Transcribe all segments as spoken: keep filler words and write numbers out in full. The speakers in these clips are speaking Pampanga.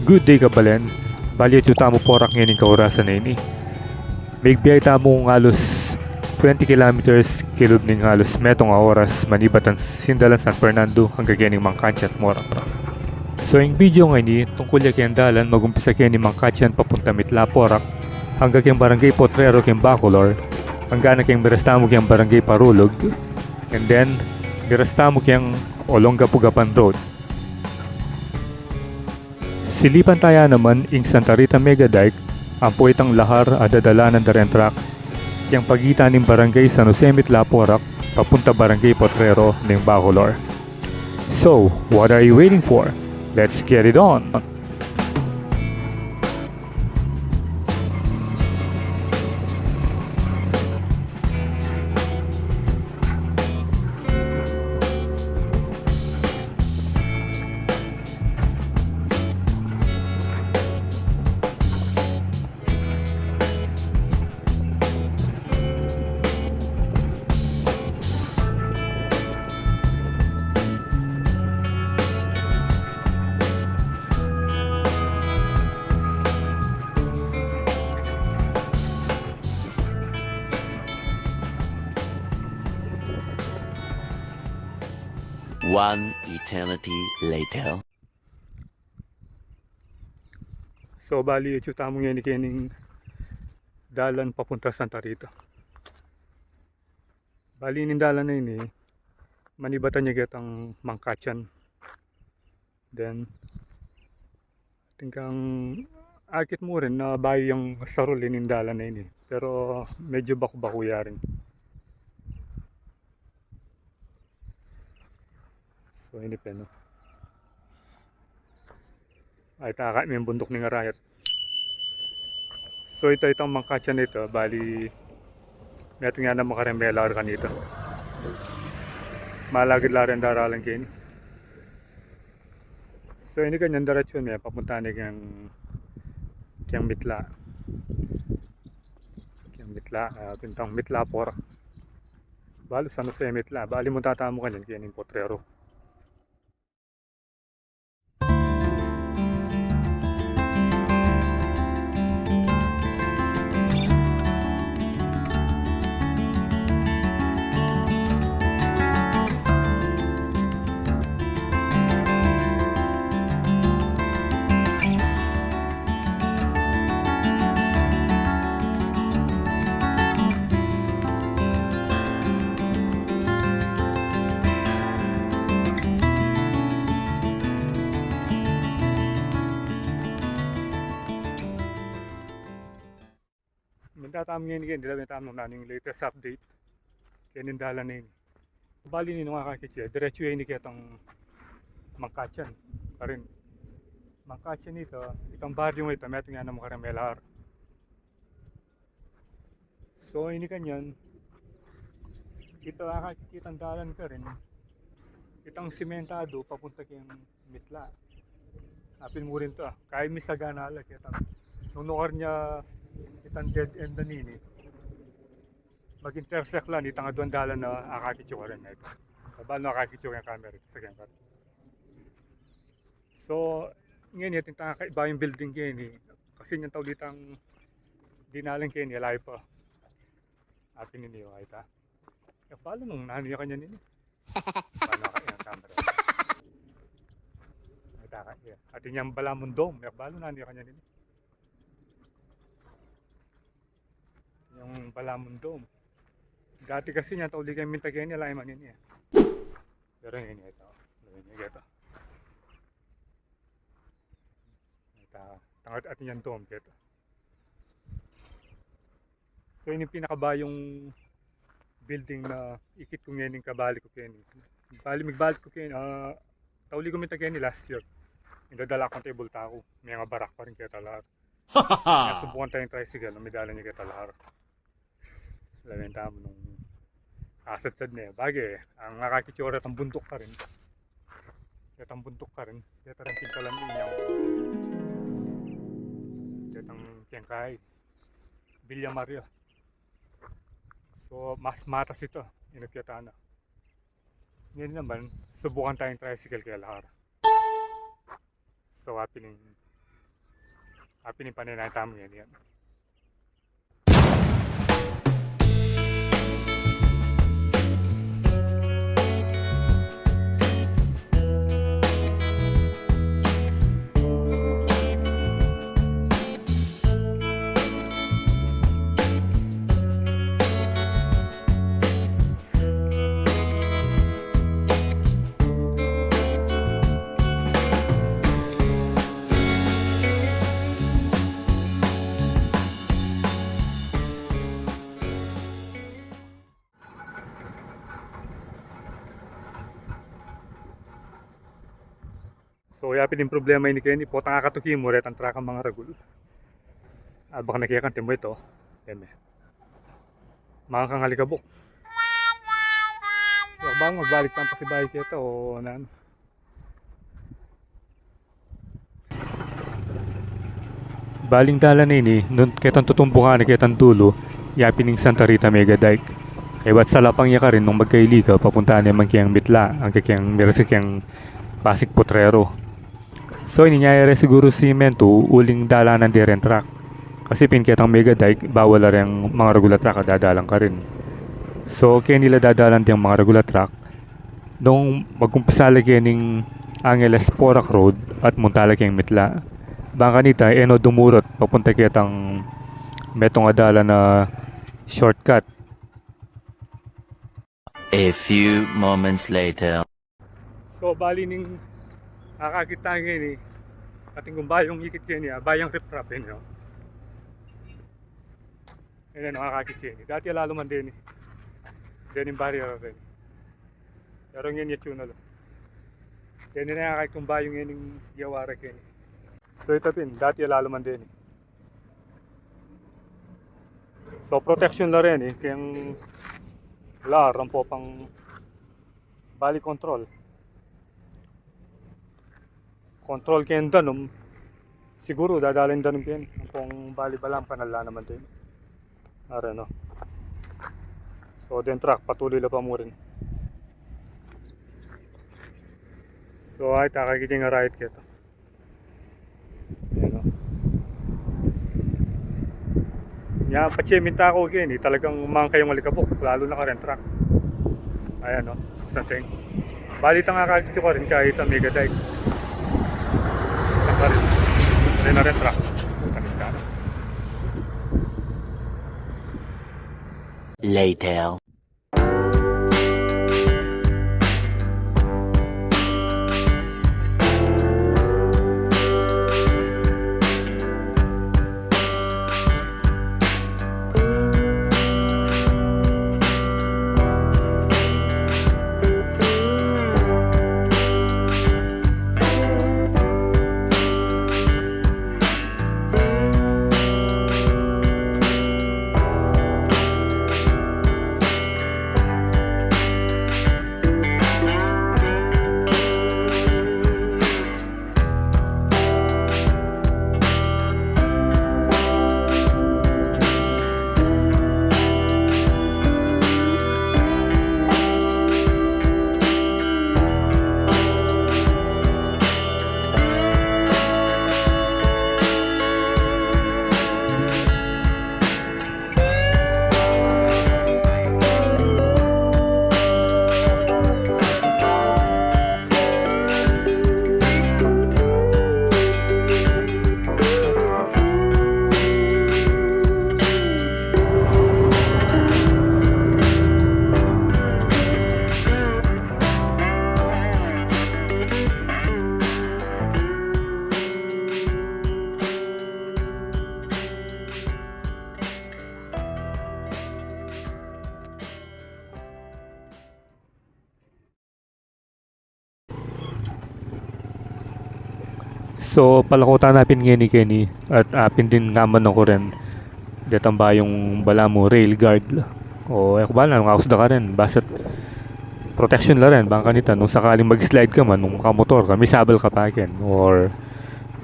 Good day, kabalen. Bali, atyu tamu Porac ngening kaurasan a ini. Migbiay tamu king alus twenty kilometers, kilub ning alus metung a oras, manibat king dalan San Fernando angga kening Mangcachan, Morac. So, ing video ngeni, tungkul ya keng dalan, mag-umpisa keni Mangcachan papunta Mitla, Porac, angga keng Barangay Potrero keng Bacolor, angga na keng miras tamu keng Barangay Parulug, and then, miras tamu keng Olongapu-Gapan Road. Silipan ta ya naman ing Santa Rita Mega Dike, ampo itang lahar a dadalanan da reng truck, keng pagitan ning Barangay San Jose Mitla, Porac, papunta Barangay Potrero ning Bacolor. So, what are you waiting for? Let's get it on! One eternity later. So, bali, atyu tamu ngeni kening dalan papunta Santa Rita. Bali, ining dalan a ini, manibatan ya ketang Mangcachan. Then, atin kang akit mu rin na bayu yang sarul ining dalan a ini. Pero medyu baku-baku ya rin. So, ini pa, no? Ay, taka, mebunduk ning arayat. So, ita, itang Mangcachan ita, bali, metung ya naman kareng melar kanita. Malagid la reng daralan keni. So, ini kanyan diretsu ne, papunta ne keng, keng Mitla. Keng Mitla, ah, pintang Mitla, Porac. Bali, San Jose Mitla. Bali, munta tamu kanyan, kening Potrero. Minta tamu ngeni keni, dila minta tamu nanu ing latest update kening dalan ini. Bali, nung akakit ye, diretsu ya ini ketang Mangcachan pa rin. Mangcachan ita, itang baryu ita, metung ya naman kareng melar. So, ini kanyan, ita akakit ye itang dalan karin, itang simentadu papunta keng Mitla. Apin mu rin ita, kaya misagana la ketang, nung nukarin ya itang dead end a ini, mag-intersect la nitang aduang dalan a akakit yu karin. Balu nung akakit yu keng camera, sa keng car. So, ngeni, atin tang kaiba yang building keni. Kasi inyang tauli tang dinalan keni, ala pa. Atin ini, o, ita. Balu nung nanu ya kanyan ini. Balu nung kaya camera. Ita, kaya. Atin yang Balamun Dome, balu nung nanu ya kanyan ini. Yang Balamun Dome. Dati kasi inyang tauli keng minta keni, ala ya man ini e. Pero ngeni, ita, ngeni, ita. Ita, tangat atin yang dome, ita. So, ini ing pinakabayung building na ikit ku ngening kabalik ku keni. Bali, migbalik ku keni, ah, tauli ku minta keni last year. Ing dadala ku, ing bulta ku, miyanga barak pa rin keta lar. Kaya subukan tayang tricycle, nung midalan ya keta lar. Lawen tamu nung asadsad ne. Bage, ing akakit yu, retang bunduk karin. Retang bunduk karin. Retang pintalan ini, retang keng kai. Villa Maria. So, mas matas ita. Inu keta na. Ngeni naman, subukan tayang tricycle kaya lar. So, apining, apining panenay tamu ngeni yan. So, yapin ing problema ini keni, potang akatuki mu, retang truck a mangaragul. Abak na kaya kanti mu ita. Eme. Mangakang alikabok. Bang magbalik tamu pasibayu keta o nanu. Baling dalan ini, nung ketang tutumbukan na ketang dulu, yapin ing Santa Rita Mega Dike. Kaybat salapang ya karin nung magkaili ka, papunta ne man keng mitla, angga keng miras keng Pasig Potrero. So, ini inya re siguru simentu, uling dalanan de reng truck. Kasi pin ketang Mega Dike, bawal la reng mangaragul a truck a dadalan karin. So, keni la dadalan deng mangaragul a truck. Nung magumpisa la kening Angeles Porac Road at munta la keng mitla. Bang kanita, e no dumurat papunta ketang metung a dalan a shortcut. A few moments later. So, bali ning akakit tamu ngeni, atin kung bayung ikit keni, ah, bayung riprap ini, no? Ini, no, akakit keni. Dati ala lu man deni. Deni ing barrier deni. Pero ngeni, itsura na lu. Deni na akakit kung bayung ngening yawa ra keni. So, ita pin, dati ala lu man deni. So, protection la reni, keng lar, ampo pang bali control. Control keng danum, siguru dadalan danum keni, ampong bali balam kanal la naman din. Are, no? So, deng truck, patuloy la pa mu rin. So, ay, takay kiting arayit keta. Ayan, no? Nya, patse minta ku keni, talagang mangkayung alikabok, lalu na karin truck. Ayan, no? Something. Bali, tang akakit yu karin, kaya ita Mega Dike. Ita karin. Rin na rin truck. Puta, kita na. Later. So, palakutan na pin ngeni keni, at, ah, pin din ngaman na ku rin detang bayung balamu rail guard. O, e ku bala nung aus da karin, basta't protection la rin, bang kanita, nung sakaling mag-slide ka man, nung makamotor ka, misabal ka pa ken, or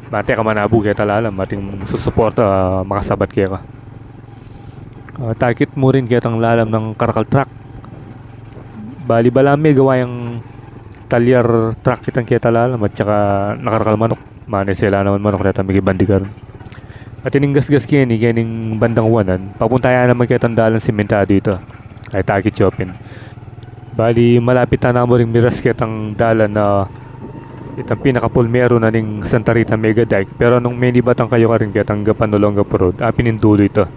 bang e ka manabu keta lalam, atin susuporta, ah, makasabat keka. Ah, takit mu rin ketang lalam nang karakal truck. Bali, balamu megawa yang talyar truck itang keta lalam at saka nakarakal manuk. Manung e la naman manuk reta, migibandi karin. At ining gasgas keni, kening bandang wanan, papunta ya naman ketang dalan simentado ita. Ay, takit ya pin. Bali, malapit ta na mu ring miras ketang dalan na itang pinakapulmeru na ning Santa Rita Mega Dike. Pero nung menibatan kayu karin ketang Gapan Olongapo Road, apin ing dulu ita.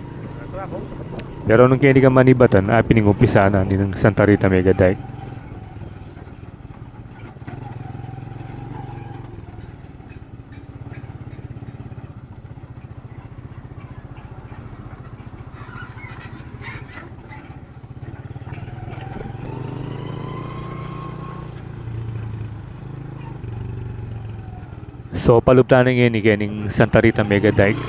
Pero nung keni ka manibatan, apin ing umpisa na ning Santa Rita Mega Dike. So, palub ta na ngeni kening Santa Rita Mega Dike.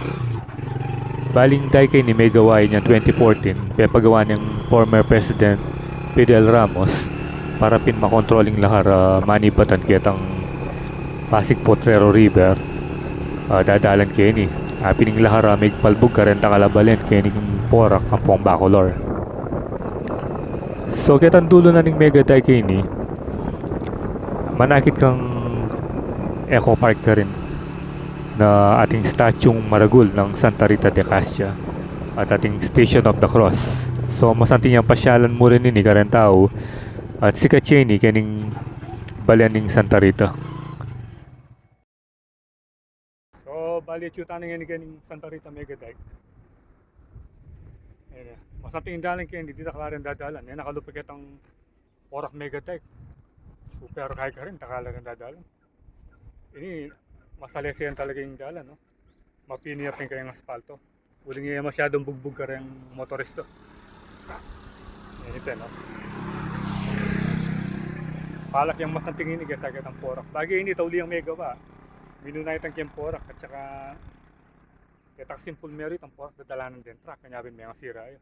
Baling dike ini megawa ini twenty fourteen, pepagawa neng former President Fidel Ramos para pin makontrol ing lahar a manibatan ketang Pasig Potrero River, ah, dadalan keni. Apin ing lahar a migpalbug kareng tangal a balen kening Porac ampong Bacolor. So, ketang dulu na ning Mega Dike ini, manakit kang Eco Park karin na ating statyung maragul nang Santa Rita de Cascia at ating Station of the Cross. So, masanting yang pasyalan mu rin ini kareng tau at sikat ya ini kening balen ning Santa Rita. So, bali, atyu tana ngeni kening Santa Rita Mega Dike. Ayan, e. Masanting ing dalan keni, dita kalarin dadalan. Ayan, nakalupa ketang Porac Mega Dike. Super high karin, dita kalarin dadalan. Ini, masalese yan talaga ing dalan, no? Mapini ya pin kayang aspalto. Uling e masyadung bugbug kareng motorista. Ini pin, no? Palak yang masanting ini kesa ketang Porac. Bage ini, tauli yang megawa. Minuna itang keng Porac at saka ketang simpul meru itang Porac dadalanan deng truck, kanya pin mengasira ya.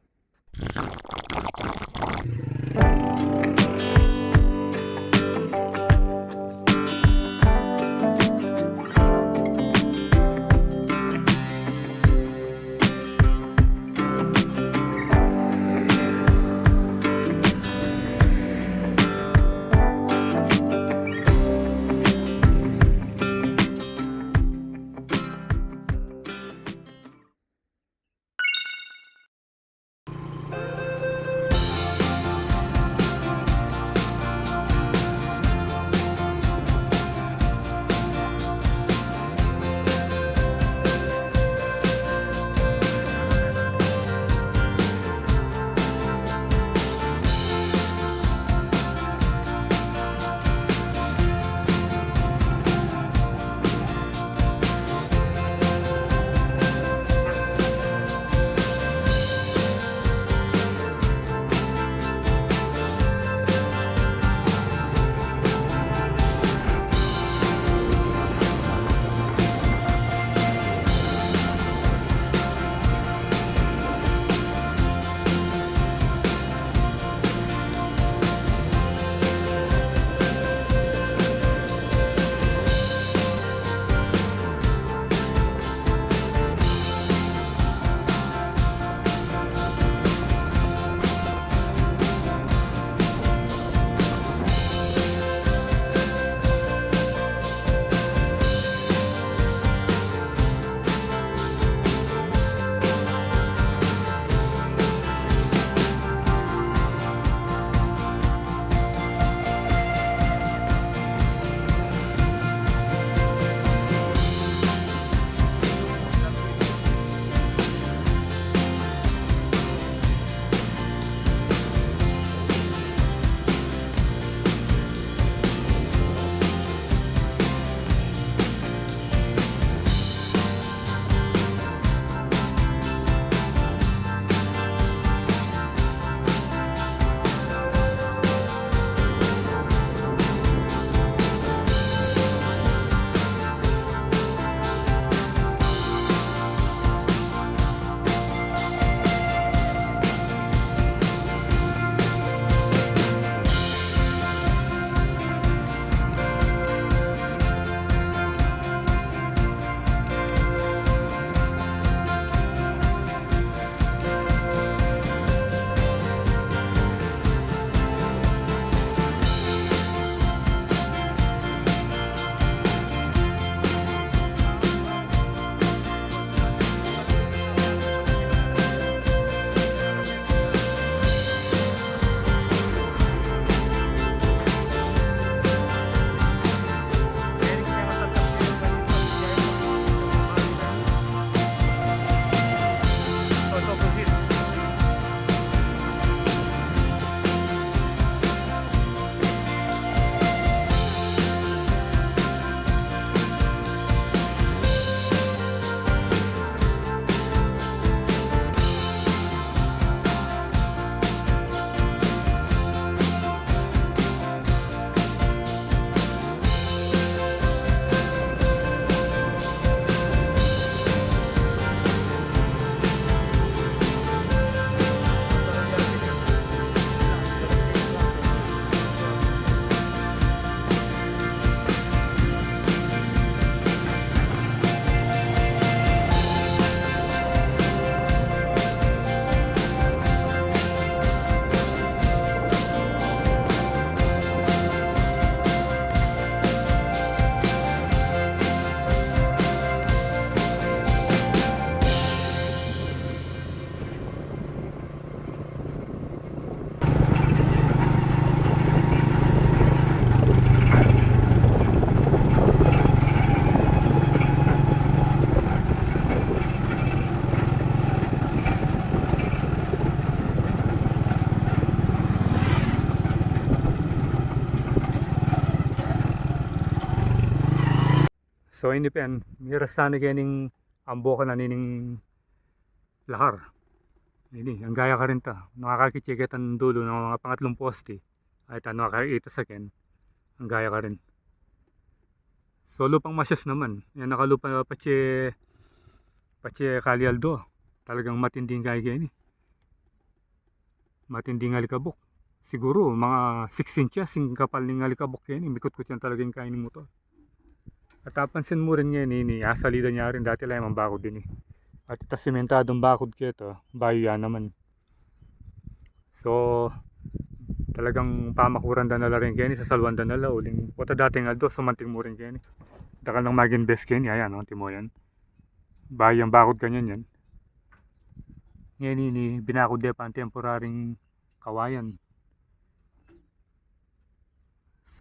So, ini pin, miras tana kening ambokan na nining lahar. Ini, anggaya karin ta. Nung akakit ye ketang dulu nang mga pangatlung poste. Ay, tanu, akakit ta sa ken. Anggaya karin. So, lupang masyas naman. Yan, nakalupa patse, patse kali aldo. Talagang matinding kaya keni. Matinding alikabok. Siguru, mga six inches ing kapal ning alikabok keni. Mikutkut yan talaga ing kaya ning motor. At apansin mu rin ngeni, ini, asalidan ya rin, dati la ya mang bakud ini. At ita simentadung bakud keta, bayu ya naman. So, talagang pamakuran da na la rin keni, sasalwan da na la, uling pota dating aldo, sumanting mu rin keni. Dakal nang mag-invest keni, ayan, o, timo yan. Bayu yang bakud kanyan yan. Ngeni, ini, binakud de pa ing temporaring kawayan.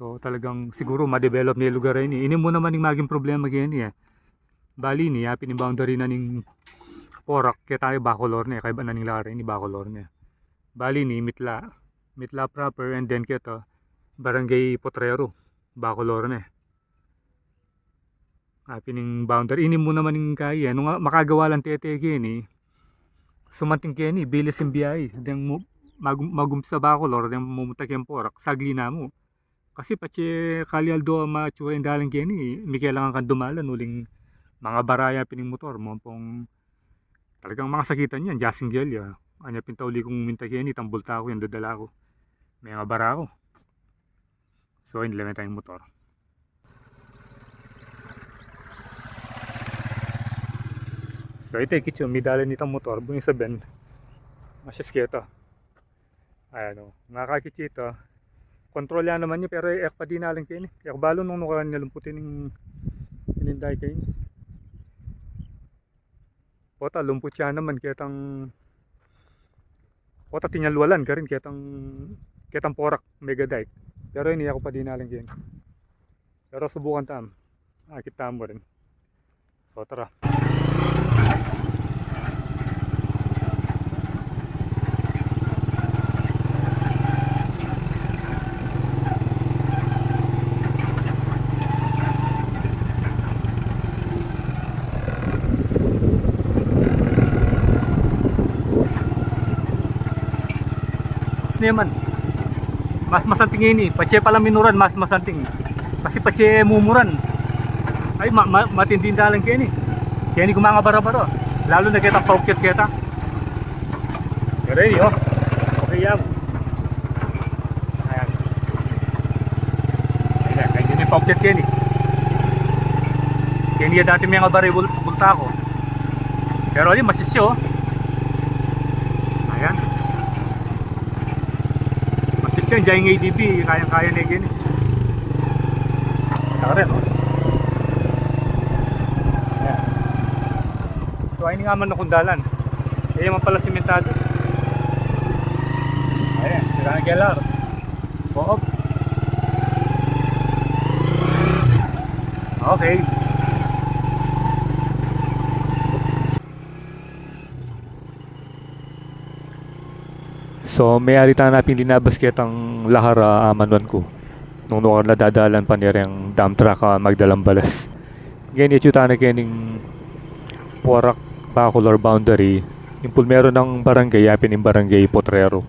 So, talagang siguru ma-develop ne ing lugar a ini. Ini mu naman ing maging problema keni e. Bali ini, yapin ing boundary na ning Porac, keta e Bacolor ne, kaybat na ning lahar a ini Bacolor ne. Bali ini, Mitla. Mitla proper, and then keta, Barangay Potrero, Bacolor ne. Yapin ing boundary, ini mu naman ing kaya e. Nung makagawa lang tete keni, sumanting keni, bilis ing biyahe. Deng mu-, mag-, magumpisa Bacolor, deng mumunta keng Porac, sagli na mu. Kasi patse kali aldo a matsura ing dalan keni, mikelangan kang dumalan, uling mangabara ya pin ing motor mu, ampong talagang masakitan yan, jasing gel ya. Anya pin tauli kung minta keni, itang bulta ku yan, dadala ku. Mengabara ku. So, ini, lawen taya ing motor. So, ita, ikit yu, midalan itang motor, buni sabian, masyas keta. Ayan o, nakakit yu ita. Kontrol ya naman ya, pero e ku pa dinalan keni. E ku balu nung nukarin lumputin ing, ininday keni. Pota, lumput ya naman ketang, pota, tinyalwalan karin ketang, ketang Porac mega dike. Pero ini, e ku pa dinalan keni. Pero subukan tamu. Akit tamu rin. So, tara. Naman. Mas masanting ini. Patse pala minuran, mas masanting. Kasi patse mumuran. Ay, ma-, ma-, matinding dalan keni. Keni gumanga bara-bara. Lalu na ketang paukyat keta. Pero ini, o. Okay yan. Ayan. Ayan, kaya ini paukyat keni. Keni ya dati mengabara ing bul-, bulta ku. Pero ini, masisyo, o. Ayan. Masisyo, dyan ing A D B, kayang-kaya ne keni. Ito rin, o. Ayan. So, ini nga man na kung dalan. Kaya man pala simentado. Ayan, sira ang K L R. Boop. Okay. So, meyari tana pin linabas ketang lahar a amanuan ku. Nung nukarin la dadalan pa nereng dump truck a magdalang balas. Ngeni, atyu tana kening Porac Bacolor boundary. Ing pulmeru nang barangay, yapin ing Barangay Potrero.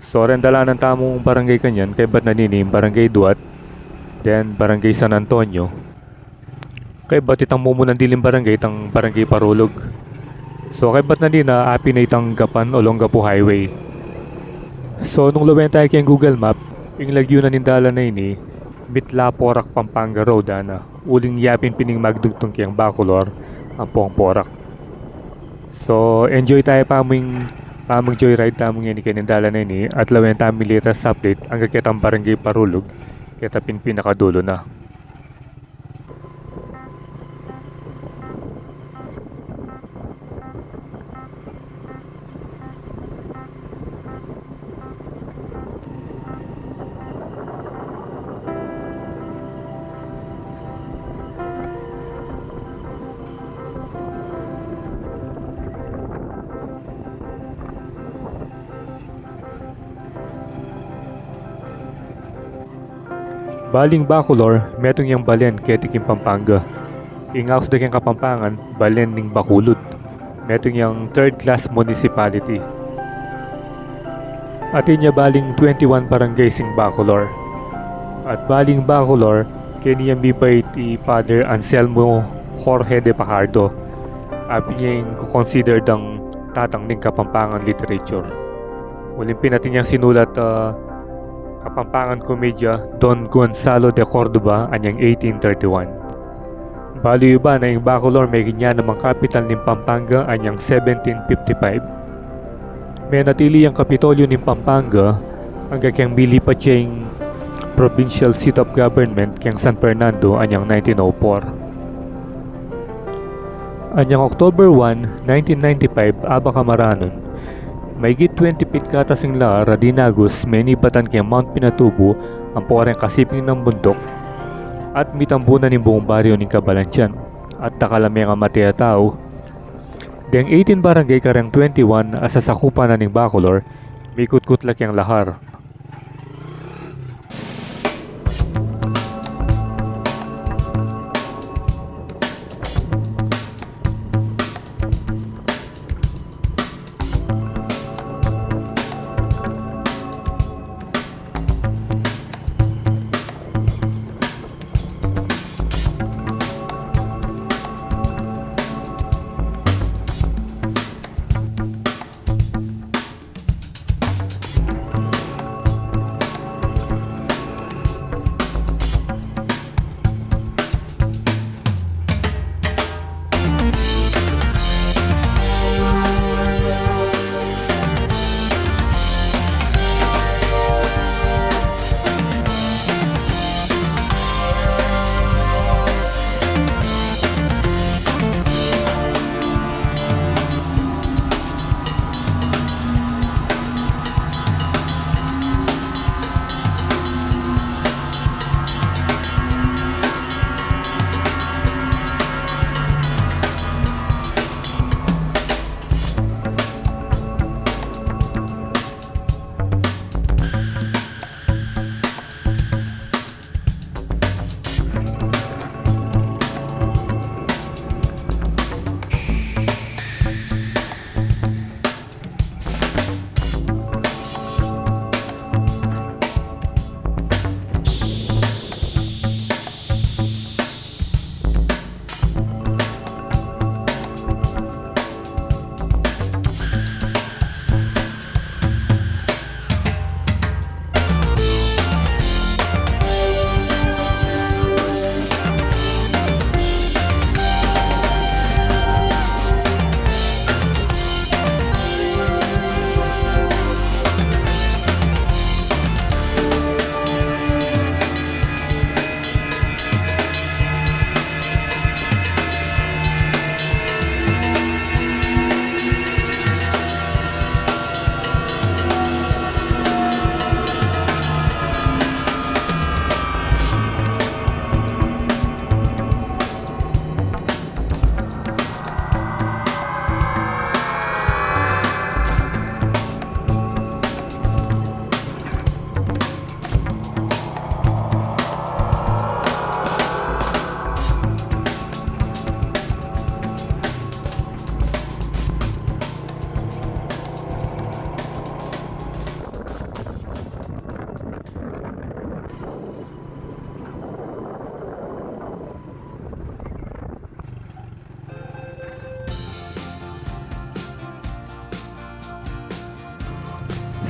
So, reng dalanan tamung barangay kanyan, kaybat na nini Barangay Duat, then Barangay San Antonio. Kaybat itang mumunang diling barangay, itang Barangay Parulug. So, kaybat na nina, apin na itang Gapan Olongapo Highway. So, nung lawen taya keng Google Map, ing lagyu na ning dalan a ini, Mitla Porac Pampanga Road, ana. Uling yapin pin ing magdugtung keng Bacolor ampong Porac. So, enjoy taya pamung, pamung joyride tamu ngeni keni dalan a ini, at lawen tamu ing latest update angga ketang Barangay Parulug, keta pin pinakadulu na. Baling Bacolor, metung yang balen keti king Pampanga. Ing aus da keng Kapampangan, balen ning Bacolod. Metung yang third class municipality. Atin ya baling twenty-one barangays ing Bacolor. At baling Bacolor, keni yang mibait i Father Anselmo Jorge de Fajardo. Apin ya ing kukonsider dang tatang ning Kapampangan literature. Uling pin atin yang sinulat a Kapampangan komedya, Don Gonzalo de Cordova, anyang eighteen thirty-one. Balu yu ba na ing Bacolor meging ya namang kapital ning Pampanga anyang seventeen fifty-five. Menatili yang Kapitolyo ning Pampanga angga keng milipat ya ing provincial seat of government keng San Fernando anyang nineteen oh four. Anyang October one, nineteen ninety-five, abakan maranun, maigit twenty feet katas ing lahar a dinagus menibatan keng Mount Pinatubo, ampo kareng kasiping nang bunduk, at mitambunan ing buung baryu ning Cabalantian, at dakal a mengamate a tau. Deng eighteen barangay kareng twenty-one a sasakupan na ning Bacolor, mikutkut la keng lahar.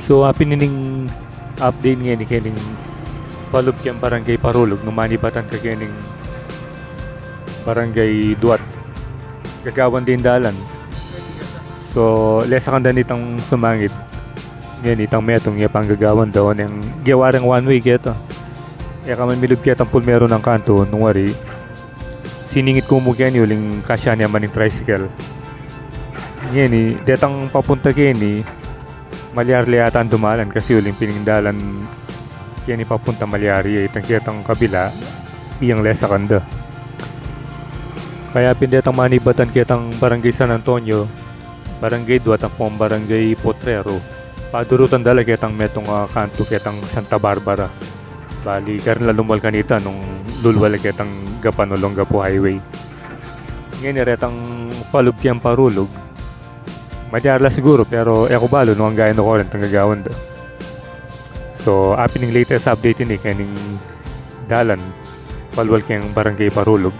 So, apin ining update ngeni kening palub keng Barangay Parulug, nung manibatan ka kening Barangay Duat. Gagawan da ing dalan. So, lesakan da nitang sumangit. Ngeni itang metung ya panggagawan da, o neng gewa reng one way keta. E ka man milub ketang pulmeru nang kantu, nung wari siningit ku mu keni uling kasya ne man ing tricycle. Ngeni, detang papunta keni, malyari la yatang dumalan kasi uling pin ing dalan keni papunta malyari ya, itang ketang kabila, iyang lesakan da. Kaya pin detang manibatan ketang Barangay San Antonio, Barangay Duat ampong Barangay Potrero, padurutan da la ketang metung a kantu ketang Santa Barbara. Bali, karin la lumwal kanita nung lulwal ketang gapan Olongapo Highway. Ngeni retang palub keng Parulug. Madyar la siguru, pero e ku balu nung angga nu karin itang gagawan da. So, atin ing latest update ini kening dalan palwal keng Barangay Parulug.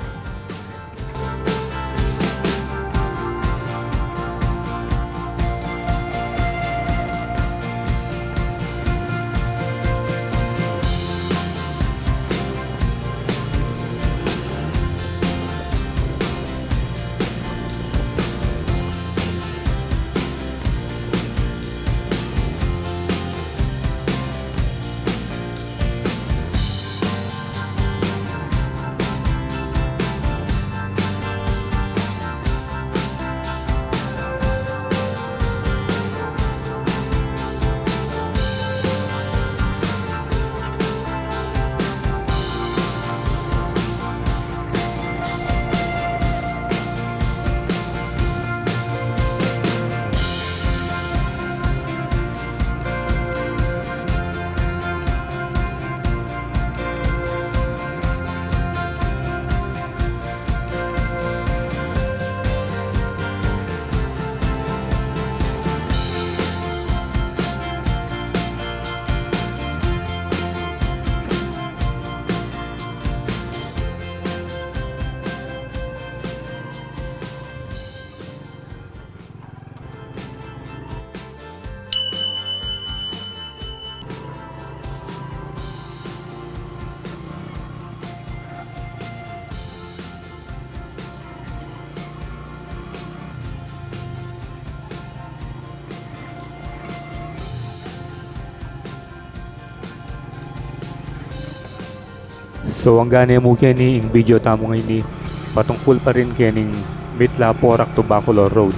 So, angga ne mu keni ing video tamu ngeni, patungkul pa rin kening Mitla Porac to Bacolor Road.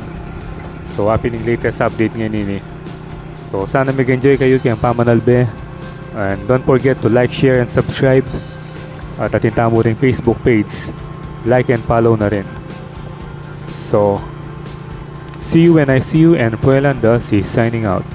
So, atin ing latest update ngeni. So, sana mig-enjoy kayu keng pamanalbe. And don't forget to like, share, and subscribe. At atin tamu ring Facebook page. Like and follow na rin. So, see you when I see you, and Puelanda C signing out.